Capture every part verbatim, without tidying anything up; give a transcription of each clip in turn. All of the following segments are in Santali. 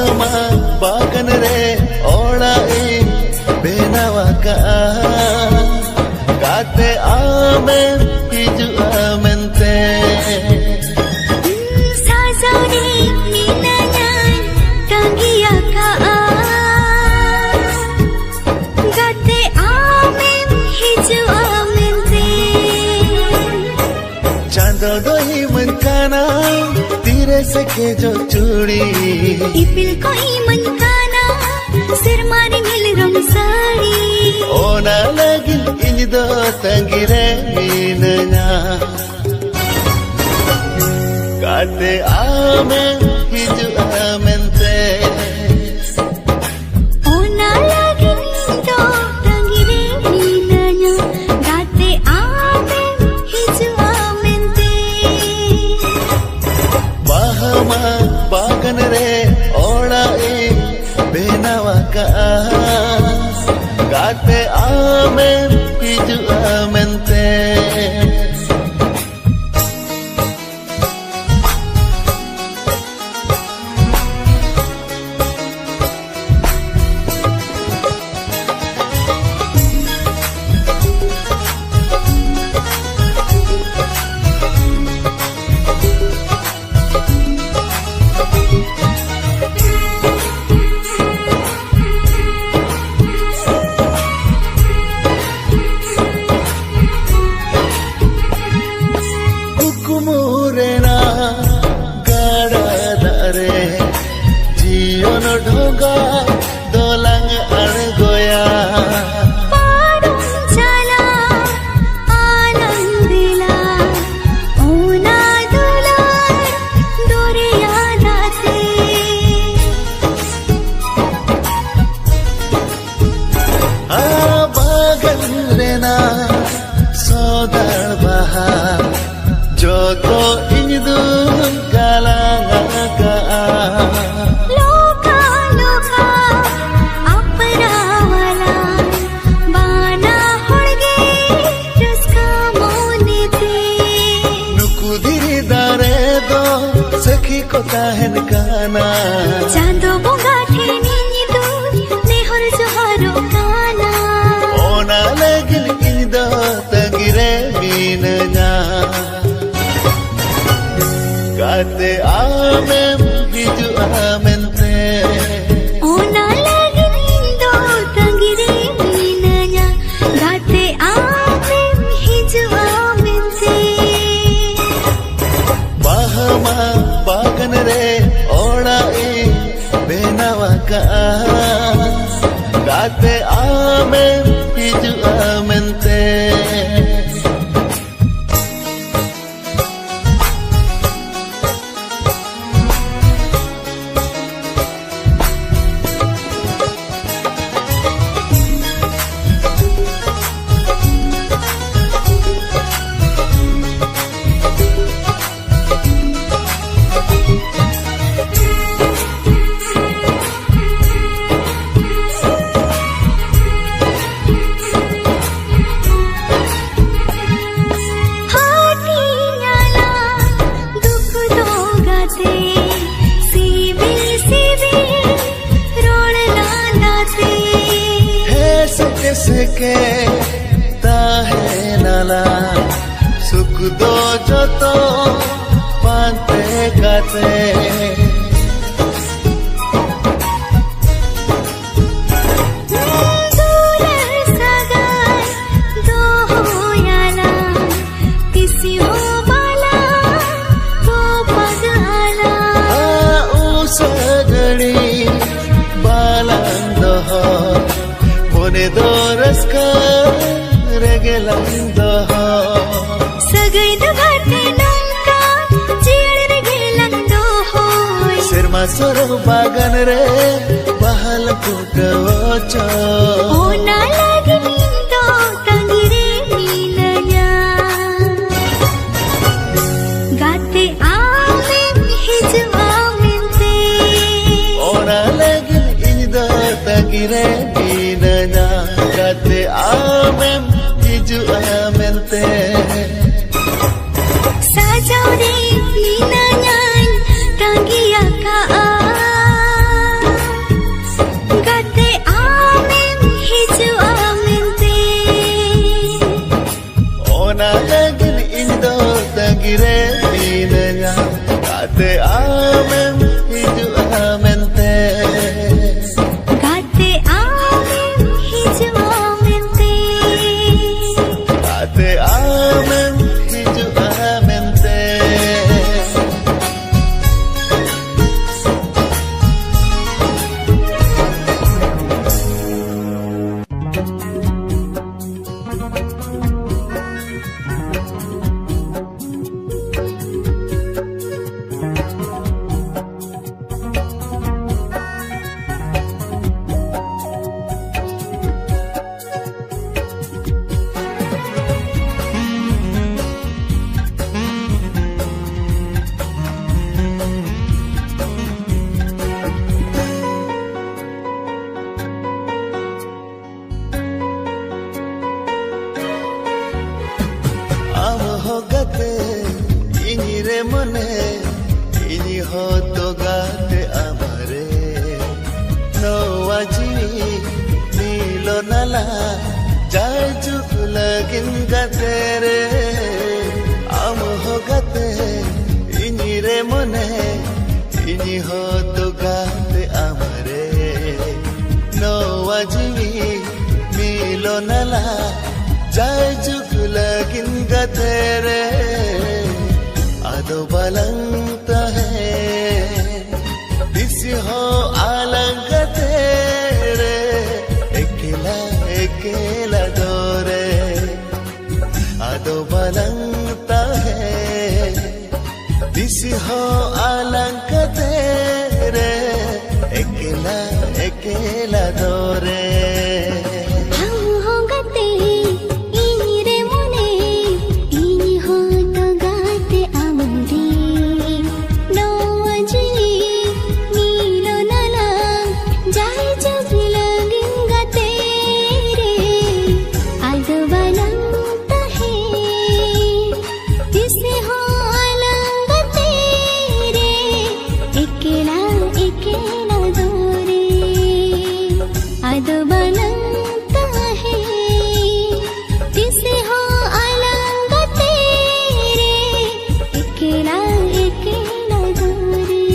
ᱟᱢᱟᱜ ᱵᱟᱜᱟᱱ ᱨᱮ ᱚᱲᱟᱜ ᱤᱧ ᱵᱮᱱᱟᱣ ᱟᱠᱟᱫᱼᱟ, ᱜᱟᱛᱮ ᱟᱢᱮᱢ ᱦᱤᱡᱩᱜᱼᱟ ᱢᱮᱱᱛᱮ᱾ ᱥᱟᱡᱟᱣ ᱨᱮ ᱢᱤᱱᱟᱹᱧᱟᱹᱧ ᱛᱟᱺᱜᱤ ᱟᱠᱟᱫᱼᱟ, ᱜᱟᱛᱮ ᱟᱢᱮᱢ ᱦᱤᱡᱩᱜᱼᱟ ᱢᱮᱱᱛᱮ᱾ ᱪᱟᱸᱫᱚ ᱫᱚᱭ ᱤᱢᱟᱹᱧ ᱠᱟᱱᱟ ᱛᱤᱨᱮ ᱥᱮ ᱠᱮᱡᱚ ᱪᱩᱲᱤ, ᱤᱯᱤᱞ ᱠᱚ ᱤᱢᱟᱹᱧ ᱠᱟᱱᱟ ᱥᱮᱨᱢᱟ ᱨᱤᱢᱤᱞ ᱨᱚᱝ ᱥᱟᱹᱲᱤ᱾ ᱚᱱᱟ ᱞᱟᱹᱜᱤᱫ ᱤᱧ ᱫᱚ ᱛᱟᱺᱜᱤ ᱨᱮ ᱢᱤᱱᱟᱹᱧᱟ, ᱜᱟᱛᱮ ᱟᱢᱮᱢ ᱦᱤᱡᱩᱜᱼᱟ ᱢᱮᱱᱛᱮ᱾ ᱚᱱᱟ ᱞᱟᱹᱜᱤᱫ ᱤᱧ ᱫᱚ ᱛᱟᱺᱜᱤ ᱨᱮ ᱢᱤᱱᱟᱹᱧᱟ, ᱜᱟᱛᱮ ᱟᱢᱮᱢ ᱦᱤᱡᱩᱜᱼᱟ ᱢᱮᱱᱛᱮ᱾ ᱵᱟᱦᱟ ᱢᱟ ᱵᱟᱜᱟᱱ ᱨᱮ ᱚᱲᱟᱜ ᱤᱧ ᱵᱮᱱᱟᱣ ᱟᱠᱟᱫᱼᱟ, ᱜᱟᱛᱮ ᱟᱢᱮᱢ ᱦᱤᱡᱩᱜᱼᱟ ᱢᱮᱱᱛᱮ᱾ ᱠᱩᱠᱢᱩ ᱨᱮᱱᱟᱜ ᱜᱟᱰᱟ ᱫᱟᱜ ᱨᱮ ᱡᱤᱭᱚᱱ ᱰᱷᱚᱸᱜᱟ ᱫᱚᱞᱟᱝ ᱟᱬᱜᱚᱭᱟ᱾ ᱯᱟᱨᱚᱢ ᱪᱟᱞᱟᱜ ᱟᱞᱟᱝ ᱫᱮᱞᱟ, ᱚᱱᱟ ᱫᱩᱞᱟᱹᱲ ᱫᱚᱨᱭᱟ ᱫᱟᱜ ᱛᱮ᱾ ᱟᱨ ᱵᱟᱜᱟᱱ ᱨᱮᱱᱟᱜ ᱥᱚᱫᱟᱲ ᱵᱟᱦᱟ ᱡᱚᱛᱚ ᱤᱧ ᱫᱩᱧ ᱜᱟᱞᱟᱝ ᱟᱠᱟᱜᱼᱟ᱾ ᱞᱚᱠᱷᱟ ᱞᱚᱠᱷᱟ ᱠᱟᱱᱟ᱾ ᱪᱟᱸᱫᱚ ᱵᱚᱸᱜᱟ ᱴᱷᱮᱱ ᱤᱧ ᱫᱩᱧ ᱱᱮᱦᱚᱨ ᱡᱚᱦᱟᱨᱚᱜ ᱠᱟᱱᱟ᱾ ᱚᱱᱟ ᱞᱟᱹᱜᱤᱫ ᱤᱧ ᱫᱚ ᱛᱟᱺᱜᱤ ᱨᱮ ᱢᱤᱱᱟᱹᱧᱟ᱾ ᱜᱟᱛᱮ ᱟᱢᱮᱢ ᱦᱤᱡᱩᱜᱼᱟ ᱢᱮᱱᱛᱮ᱾ ᱚᱱᱟ ᱞᱟᱹᱜᱤᱫ ᱤᱧ ᱫᱚ ᱛᱟᱺᱜᱤ ᱨᱮ ᱢᱤᱱᱟᱹᱧᱟ᱾ ᱜᱟᱛᱮ ᱟᱢᱮᱢ ᱦᱤᱡᱩᱜᱼᱟ ᱢᱮᱱᱛᱮ᱾ ᱵᱟᱦᱟ ᱢᱟ ᱵᱟᱜᱟᱱ ᱨᱮ ᱚᱲᱟᱜ ᱤᱧ ᱵᱮᱱᱟᱣ ᱟᱠᱟᱫᱼᱟ᱾ ᱜᱟᱛᱮ ᱟᱢᱮᱢ ᱦᱤᱡᱩᱜᱼᱟ ᱢᱮᱱᱛᱮ᱾ ᱦᱟᱹᱴᱤᱧ ᱟᱞᱟᱝ ᱫᱩᱠ ᱫᱚ ᱜᱟᱛᱮ, ᱥᱤᱵᱤᱞ ᱥᱤᱵᱤᱞ ᱨᱚᱲ ᱞᱟᱸᱫᱟ ᱛᱮ᱾ ᱦᱮᱸ, ᱥᱮᱠᱮ ᱥᱮᱠᱮ ᱛᱟᱦᱮᱱᱟᱞᱟᱝ, ᱥᱩᱠ ᱫᱚ ᱡᱚᱛᱚ ᱯᱟᱱᱛᱮ ᱠᱟᱛᱮ᱾ ᱫᱩᱞᱟᱹᱲ ᱥᱟᱹᱜᱟᱹᱭ ᱫᱚᱦᱚᱭᱟᱞᱟᱝ, ᱛᱤᱥ ᱦᱚᱸ ᱵᱟᱞᱟᱝ ᱛᱚᱯᱟᱜᱟᱞᱟᱝ᱾ ᱟ, ᱩᱥᱟᱹᱜᱟᱹᱲᱤ ᱵᱟᱞᱟᱝ ᱫᱚᱦᱚ, ᱢᱚᱱᱮ ᱫᱚ ᱨᱟᱹᱥᱠᱟᱹ ᱨᱮᱜᱮ ᱞᱟᱝ ᱫᱚᱦᱚ᱾ ᱥᱟᱹᱜᱟᱹᱭ ᱫᱚ ᱜᱟᱛᱮ ᱱᱚᱝᱠᱟ ᱡᱤᱭᱟᱹᱲ ᱨᱮᱜᱮ ᱞᱟᱝ ᱫᱚᱦᱚᱭ᱾ ᱥᱮᱨᱢᱟ ᱥᱚᱨᱚᱜ ᱵᱟᱜᱟᱱ ᱨᱮ ᱵᱟᱦᱟ ᱞᱟᱝ ᱯᱷᱩᱴᱟᱹᱣ ᱦᱚᱪᱚ᱾ ᱚᱱᱟ ᱞᱟᱹᱜᱤᱫ ᱤᱧ ᱫᱚ ᱛᱟᱺᱜᱤ ᱨᱮ ᱢᱤᱱᱟᱹᱧᱟ᱾ ᱜᱟᱛᱮ ᱟᱢᱮᱢ ᱦᱤᱡᱩᱜᱼᱟ ᱢᱮᱱᱛᱮ᱾ ᱚᱱᱟ ᱞᱟᱹᱜᱤᱫ ᱤᱧ ᱫᱚ ᱛᱟᱺᱜᱤ ᱨᱮ ᱢᱤᱱᱟᱹᱧᱟ᱾ ᱜᱟᱛᱮ ᱟᱢᱮᱢ ᱦᱤᱡᱩᱜᱼᱟ ᱢᱮᱱᱛᱮ᱾ ᱥᱟᱡᱟᱣ ᱨᱮ ᱢᱤᱱᱟᱹᱧᱟᱹᱧ ᱛᱟᱺᱜᱤᱭᱟᱠᱟᱫ᱾ ᱦᱚᱛᱚ ᱜᱟᱛᱮ ᱟᱢᱨᱮ ᱱᱚᱣᱟ ᱡᱤᱣᱤ ᱢᱤᱞᱚᱱ ᱟᱞᱟᱝ ᱡᱟᱭᱡᱩᱜᱽ ᱞᱟᱹᱜᱤᱫ ᱜᱟᱛᱮ ᱨᱮ ᱟᱫᱚ ᱵᱟᱞᱟᱝ ᱛᱟᱦᱮᱸ ᱛᱤᱥ ᱦᱚᱸ ᱟᱞᱟᱝ ᱜᱟᱛᱮ ᱨᱮ ᱮᱠᱞᱟ ᱮᱠᱞᱟ ᱫᱚᱨᱮ ᱟᱫᱚ ᱵᱟᱞᱟᱝ ᱛᱟᱦᱮᱸ ᱛᱤᱥ ᱦᱚᱸ ᱟᱞᱟᱝ ᱠᱟᱛᱮ ᱨᱮ ᱮᱠᱞᱟ ᱮᱠᱞᱟ ᱫᱚᱨᱮ᱾ ᱟᱢ ᱦᱚᱸ ᱜᱟᱛᱮ ᱤᱧ ᱨᱮ ᱢᱚᱱᱮ ᱤᱧ ᱦᱚᱸ ᱛᱚ ᱜᱟᱛᱮ ᱟᱢ ᱨᱮ ᱱᱚᱣᱟ ᱡᱤᱣᱤ ᱢᱤᱞᱚᱱ ᱟᱞᱟᱝ ᱡᱟᱭ ᱡᱩᱜᱽ ᱞᱟᱹᱜᱤᱫ ᱜᱟᱛᱮ ᱨᱮ ᱟᱫᱚ ᱵᱟᱞᱟᱝ ᱛᱟᱦᱮᱸ ᱛᱤᱥ ᱦᱚᱸ ᱟᱞᱟᱝ ᱜᱟᱛᱮ ᱨᱮ ᱮᱠᱞᱟ ᱮᱠᱞᱟ ᱫᱚᱨᱮ ᱟᱫᱚ ᱵᱟᱞᱟᱝ ᱛᱟᱦᱮᱸ ᱛᱤᱥ ᱦᱚᱸ ᱟᱞᱟᱝ ᱜᱟᱛᱮ ᱨᱮ ᱮᱠᱞᱟ ᱮᱠᱞᱟ ᱫᱚᱨᱮ᱾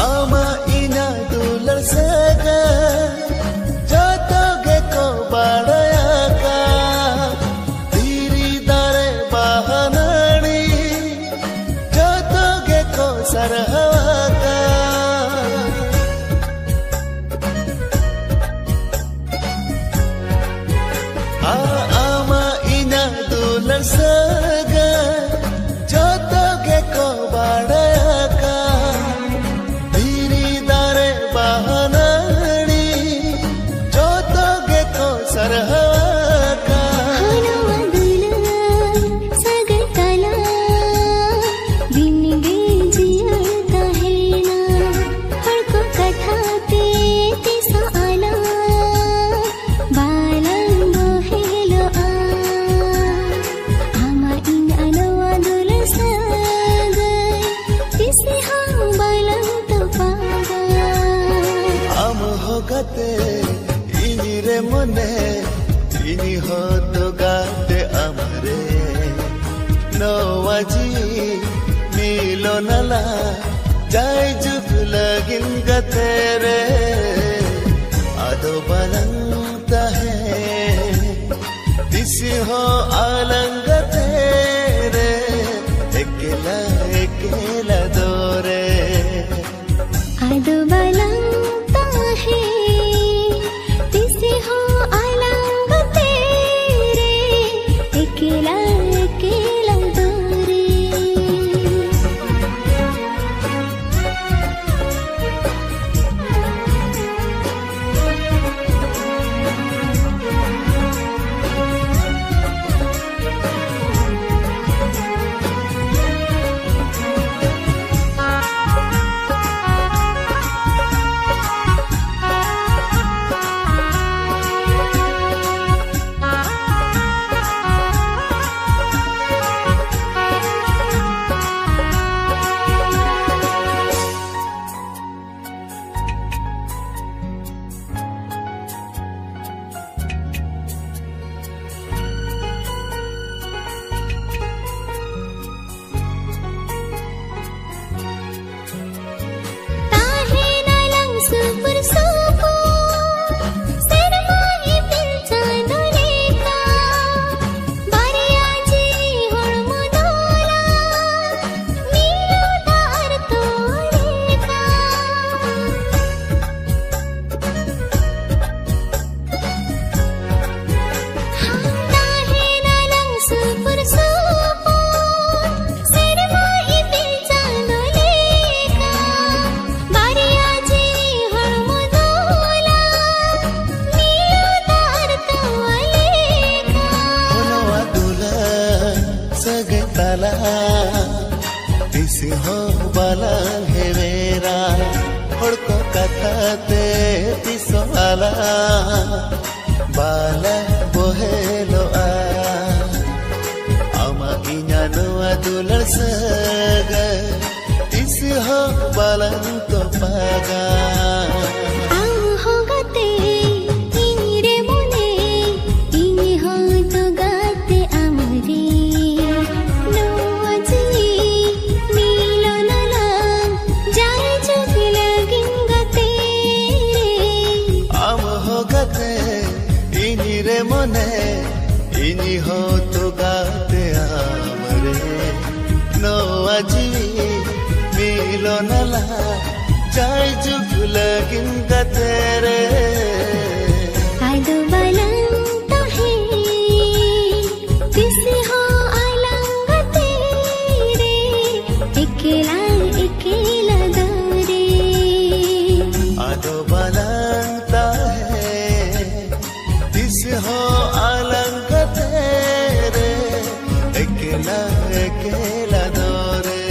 ᱟᱢᱟᱜ ᱤᱧᱟᱹᱜ ᱫᱩᱞᱟᱹᱲ ᱥᱟᱹᱜᱟᱹᱭ ᱡᱚᱛᱚ ᱜᱮᱠᱚ ᱵᱟᱲᱟᱭᱟᱠᱟᱫ᱾ ᱫᱷᱤᱨᱤ ᱫᱟᱨᱮ ᱵᱟᱦᱟ ᱱᱟᱹᱲᱤ ᱡᱚᱛᱚ ᱜᱮᱠᱚ ᱥᱟᱨᱦᱟᱣᱟᱠᱟᱫ᱾ ᱟ-, ᱟᱢᱟᱜ ᱤᱧᱟᱹᱜ ᱫᱩᱞᱟᱹᱲ ᱥᱟᱹᱜᱟᱹᱭ ᱡᱚᱛᱚ ᱛᱮ ᱤᱧ ᱨᱮ ᱢᱚᱱᱮ, ᱤᱧ ᱦᱚᱸ ᱛᱚ ᱜᱟᱛᱮ ᱟᱢ ᱨᱮ᱾ ᱱᱚᱣᱟ ᱡᱤᱣᱤ ᱢᱤᱞᱚᱱ ᱟᱞᱟᱝ ᱡᱟᱭᱡᱩᱜᱽ ᱞᱟᱹᱜᱤᱫ ᱜᱟᱛᱮ ᱨᱮ᱾ ᱟᱫᱚ ᱵᱟᱞᱟᱝ ᱛᱟᱦᱮᱸ ᱛᱤᱥ ᱦᱚᱸ ᱟᱞᱟᱝ ᱜᱟᱛᱮ ᱨᱮ, ᱮᱠᱞᱟ ᱮᱠᱞᱟ ᱫᱚᱨᱮ᱾ ᱟᱫᱚ ᱵᱟᱞᱟᱝ ᱛᱟᱦᱮᱸ ᱛᱤᱥ ᱦᱚᱸ ᱟᱞᱟᱝ ᱜᱟᱛᱮ ᱨᱮ, ᱮᱠᱞᱟ ᱮᱠᱞᱟ ᱫᱚᱨᱮ᱾ ᱛᱟᱦᱮᱱᱟᱞᱟᱝ ᱥᱩᱯᱩᱨ ᱥᱩᱯᱩᱨ, ᱥᱮᱨᱢᱟ ᱤᱯᱤᱞ ᱪᱟᱸᱫᱚ ᱞᱮᱠᱟ᱾ ᱵᱟᱨᱭᱟ ᱡᱤᱣᱤ ᱦᱚᱲᱢᱚ ᱫᱚᱞᱟ, ᱢᱤᱞᱟᱹᱣ ᱫᱟᱜ ᱟᱨ ᱛᱚᱣᱟ ᱞᱮᱠᱟ᱾ ᱛᱟᱦᱮᱱᱟᱞᱟᱝ ᱥᱩᱯᱩᱨ ᱥᱩᱯᱩᱨ, ᱥᱮᱨᱢᱟ ᱤᱯᱤᱞ ᱪᱟᱸᱫᱚ ᱞᱮᱠᱟ᱾ ᱵᱟᱨᱭᱟ ᱡᱤᱣᱤ ᱦᱚᱲᱢᱚ ᱫᱚᱞᱟ, ᱢᱤᱞᱟᱹᱣ ᱫᱟᱜ ᱟᱨ ᱛᱚᱣᱟ ᱞᱮᱠᱟ᱾ ᱱᱚᱣᱟ ᱫᱩᱞᱟᱹᱲ ᱥᱟᱹᱜᱟᱹᱭ ᱛᱟᱞᱟ ᱛᱤᱥ ᱦᱚᱸ ᱵᱟᱞᱟᱝ ᱦᱮᱣᱮᱨᱟ᱾ ᱦᱚᱲ ᱠᱚ ᱠᱟᱛᱷᱟ ᱛᱮ ᱛᱤᱥ ᱦᱚᱸ ᱟᱞᱟᱝ ᱵᱟᱞᱟᱝ ᱵᱚᱦᱮᱞᱚᱜᱼᱟ᱾ ᱟᱢᱟᱜ ᱤᱧᱟᱹᱜ ᱱᱚᱣᱟ ᱫᱩᱞᱟᱹᱲ ᱥᱟᱹᱜᱟᱹᱭ ᱛᱤᱥ ᱦᱚᱸ ᱵᱟᱞᱟᱝ ᱛᱚᱯᱟᱜᱟ᱾ ᱟᱢ ᱦᱚᱸ ᱟᱹᱠᱤᱱ ᱜᱟᱛᱮ ᱨᱮ᱾ ᱟᱫᱚ ᱵᱟᱞᱟᱝ ᱛᱟᱦᱮᱸ ᱛᱤᱥ ᱦᱚᱸ ᱟᱞᱟᱝ ᱜᱟᱛᱮ ᱨᱮ, ᱮᱠᱞᱟ ᱮᱠᱞᱟ ᱫᱚᱨᱮ᱾ ᱟᱫᱚ ᱵᱟᱞᱟᱝ ᱛᱟᱦᱮᱸ ᱛᱤᱥ ᱦᱚᱸ ᱟᱞᱟᱝ ᱜᱟᱛᱮ ᱨᱮ, ᱮᱠᱞᱟ ᱮᱠᱞᱟ ᱫᱚᱨᱮ᱾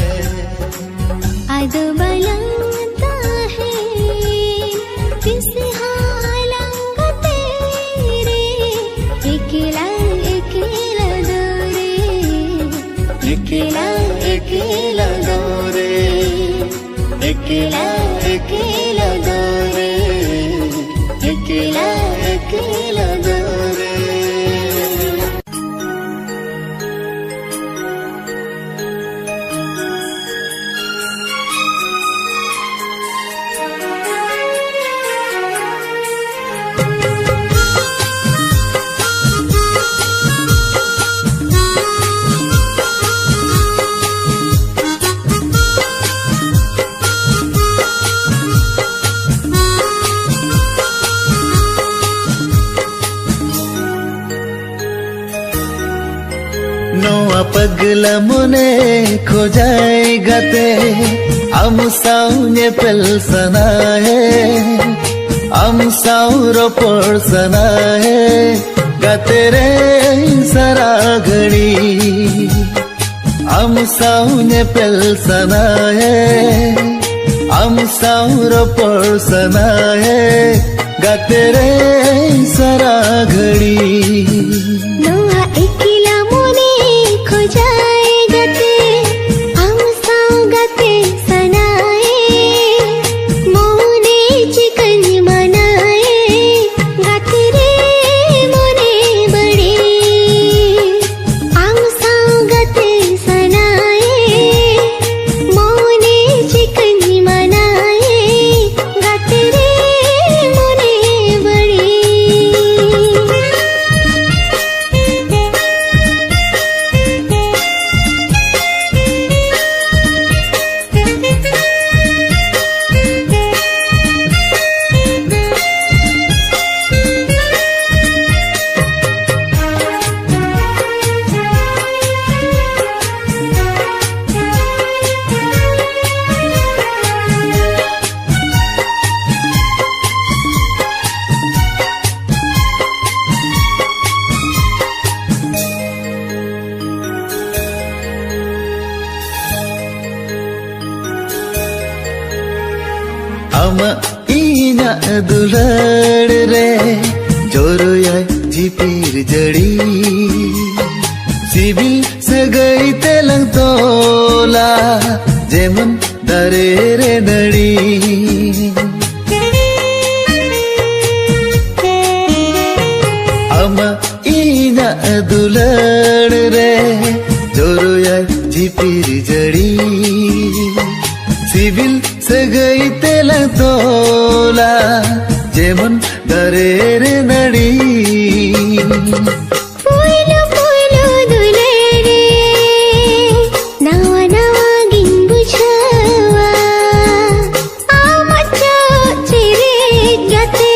ᱟᱫᱚ ᱵᱟᱞᱟᱝ ᱛᱟᱦᱮᱸ ᱛᱤᱥ ᱦᱚᱸ ᱟᱞᱟᱝ ᱜᱟᱛᱮ ᱨᱮ, ᱮᱠᱞᱟ ᱮᱠᱞᱟ ᱫᱚᱨᱮ᱾ ᱮᱠᱞᱟ ᱮᱠᱞᱟ ᱫᱚᱨᱮ᱾ ᱮᱠᱞᱟ ᱮᱠᱞᱟ ᱫᱚᱨᱮ᱾ ᱮᱠᱞᱟ ᱮᱠᱞᱟ ᱫᱚᱨᱮ᱾ ᱱᱚᱣᱟ ᱯᱟᱜᱽᱞᱟ ᱢᱚᱱᱮ ᱠᱷᱚᱡᱟᱭ ᱜᱟᱛᱮ, ᱟᱢ ᱥᱟᱶ ᱧᱮᱯᱮᱞ ᱥᱟᱱᱟᱭᱮ, ᱟᱢ ᱥᱟᱶ ᱨᱚᱯᱚᱲ ᱥᱟᱱᱟᱭᱮ, ᱜᱟᱛᱮ ᱨᱮ ᱥᱟᱨᱟ ᱜᱷᱟᱹᱲᱤ᱾ ᱟᱢ ᱥᱟᱶ ᱧᱮᱯᱮᱞ ᱥᱟᱱᱟᱭᱮ, ᱟᱢ ᱥᱟᱶ ᱨᱚᱯᱚᱲ ᱥᱟᱱᱟᱭᱮ, ᱜᱟᱛᱮ ᱨᱮ ᱥᱟᱨᱟ ᱜᱷᱟᱹᱲᱤ᱾ ᱱᱚᱣᱟ ᱮᱠᱞᱟ ᱢᱚᱱᱮ ᱠᱷᱚᱡᱟᱭ ᱜᱟᱛᱮ, ᱟᱢ ᱥᱟᱶ ᱜᱟᱛᱮ ᱥᱟᱱᱟᱭᱮ, ᱢᱚᱱᱮ ᱪᱤᱠᱟᱹᱧ ᱢᱟᱱᱟᱭᱮ, ᱜᱟᱛᱮ ᱨᱮ ᱢᱚᱱᱮ ᱵᱟᱹᱲᱤᱡ᱾ ᱟᱢ ᱥᱟᱶ ᱜᱟᱛᱮ ᱥᱟᱱᱟᱭᱮ, ᱢᱚᱱᱮ ᱪᱤᱠᱟᱹᱧ ᱢᱟᱱᱟᱭᱮ, ᱜᱟᱛᱮ ᱨᱮ ᱢᱚᱱᱮ ᱵᱟᱹᱲᱤᱡ᱾ ᱟᱢᱟᱜ ᱤᱧᱟᱹᱜ ᱫᱩᱞᱟᱹᱲ ᱨᱮ ᱡᱚᱨᱚᱭᱟᱭ ᱡᱷᱤᱯᱤᱨ ᱡᱟᱹᱲᱤ᱾ ᱥᱤᱵᱤᱞ ᱥᱟᱹᱜᱟᱹᱭ ᱛᱮᱞᱟᱝ ᱛᱚᱞᱟ, ᱡᱮᱢᱚᱱ ᱫᱟᱨᱮ ᱨᱮ ᱱᱟᱹᱲᱤ᱾ ᱟᱢᱟᱜ ᱤᱧᱟᱹᱜ ᱫᱩᱞᱟᱹᱲ ᱨᱮ ᱡᱚᱨᱚᱭᱟᱭ ᱡᱷᱤᱯᱤᱨ ᱡᱟᱹᱲᱤ᱾ ᱥᱤᱵᱤᱞ ᱥᱟᱹᱜᱟᱹᱭ ᱛᱮᱞᱟᱝ ᱛᱚᱞᱟ, ᱡᱮᱢᱚᱱ ᱫᱟᱨᱮ ᱨᱮ ᱱᱟᱹᱲᱤ᱾ ᱯᱳᱭᱞᱳ ᱯᱳᱭᱞᱳ ᱫᱩᱞᱟᱹᱲ ᱨᱮ ᱱᱟᱣᱟ ᱱᱟᱣᱟ ᱜᱤᱧ ᱵᱩᱡᱷᱟᱹᱣᱟ᱾ ᱟᱢᱟᱜ ᱪᱚᱜ ᱪᱮᱨᱮᱡ ᱜᱟᱛᱮ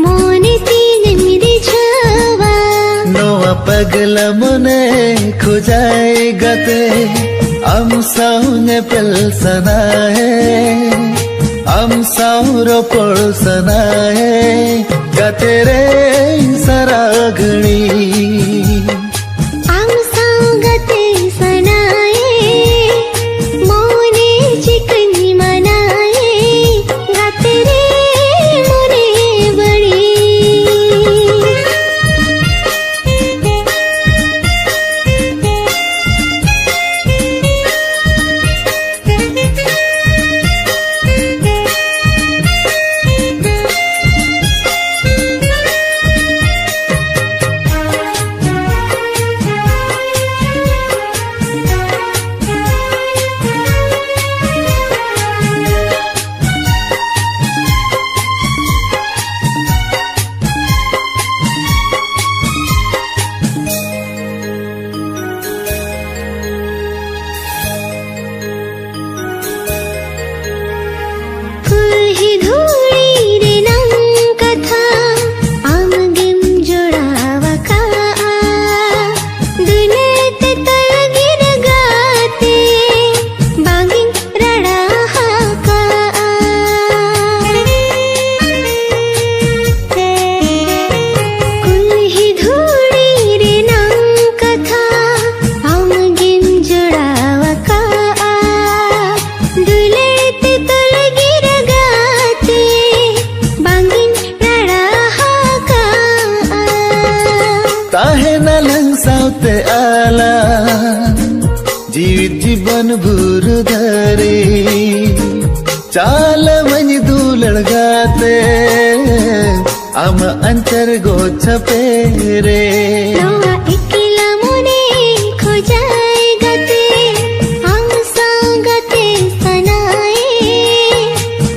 ᱢᱚᱱᱮ ᱛᱤᱧᱮᱢ ᱨᱤᱡᱷᱟᱹᱣᱟ᱾ ᱱᱚᱣᱟ ᱯᱟᱜᱽᱞᱟ ᱢᱚᱱᱮ ᱠᱷᱚᱡᱟᱭ ᱜᱟᱛᱮ, ᱟᱢ ᱥᱟᱶ ᱧᱮᱯᱮᱞ ᱥᱟᱱᱟᱭᱮ, ᱟᱢ ᱥᱟᱶ ᱨᱚᱯᱚᱲ ᱥᱟᱱᱟᱭᱮ, ᱜᱟᱛᱮ ᱨᱮ ᱥᱟᱨᱟ ᱜᱷᱟᱹᱲᱤ᱾ ᱟᱢ ᱥᱟᱶ ᱜᱟᱛᱮ ᱥᱟᱱᱟᱭᱮ, ᱢᱚᱱᱮ ᱪᱤᱠᱟᱹᱧ ᱢᱟᱱᱟᱭᱮ, ᱜᱟᱛᱮ ᱨᱮ ᱢᱚᱱᱮ ᱵᱟᱹᱲᱤᱡ᱾ ᱵᱩᱨᱩ ᱫᱟᱨᱮ ᱪᱟᱞᱟᱣᱟᱹᱧ ᱫᱩᱞᱟᱹᱲ ᱜᱟᱛᱮ, ᱟᱢᱟᱜ ᱟᱧᱪᱟᱨ ᱜᱚᱪᱷᱟ ᱯᱮᱨᱮ᱾ ᱱᱚᱣᱟ ᱮᱠᱞᱟ ᱢᱚᱱᱮ ᱠᱷᱚᱡᱟᱭ ᱜᱟᱛᱮ, ᱟᱢ ᱥᱟᱶ ᱜᱟᱛᱮ ᱥᱟᱱᱟᱭᱮ,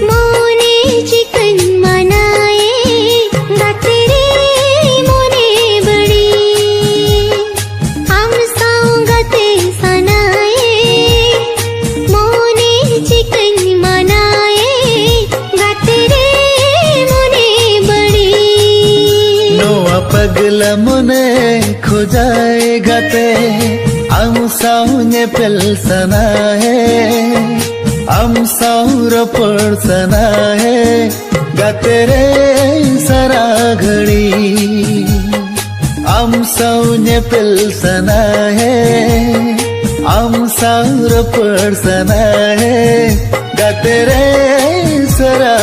ᱢᱚᱱᱮ ᱪᱤᱠᱟᱹᱧ ᱢᱟᱱᱟᱭᱮ, ᱜᱟᱛᱮ ᱨᱮ ᱢᱚᱱᱮ ᱵᱟᱹᱲᱤᱡ᱾ ᱟᱢ ᱥᱟᱶ ᱜᱟᱛᱮ ᱥᱟᱱᱟᱭᱮ, ᱢᱚᱱᱮ ᱪᱤᱠᱟᱹᱧ ᱢᱟᱱᱟᱭᱮ, ᱜᱟᱛᱮ ᱨᱮ ᱢᱚᱱᱮ ᱵᱟᱹᱲᱤᱡ᱾ ᱱᱚᱣᱟ ᱯᱟᱜᱽᱞᱟ ᱢᱚᱱᱮ ᱠᱷᱚᱡᱟᱭ ᱜᱟᱛᱮ, ᱟᱢ ᱥᱟᱶ ᱧᱮᱯᱮᱞ ᱥᱟᱱᱟᱭᱮ, ᱟᱢ ᱥᱟᱶ ᱨᱚᱯᱚᱲ ᱥᱟᱱᱟᱭᱮ, ᱜᱟᱛᱮ ᱨᱮ ᱥᱟᱨᱟ ᱜᱷᱟᱹᱲᱤ᱾ ᱟᱢ ᱥᱟᱶ ᱧᱮᱯᱮᱞ ᱥᱟᱱᱟᱭᱮ, ᱟᱢ ᱥᱟᱶ ᱨᱚᱯᱚᱲ ᱥᱟᱱᱟᱭᱮ, ᱜᱟᱛᱮ ᱨᱮ ᱥᱟᱨᱟ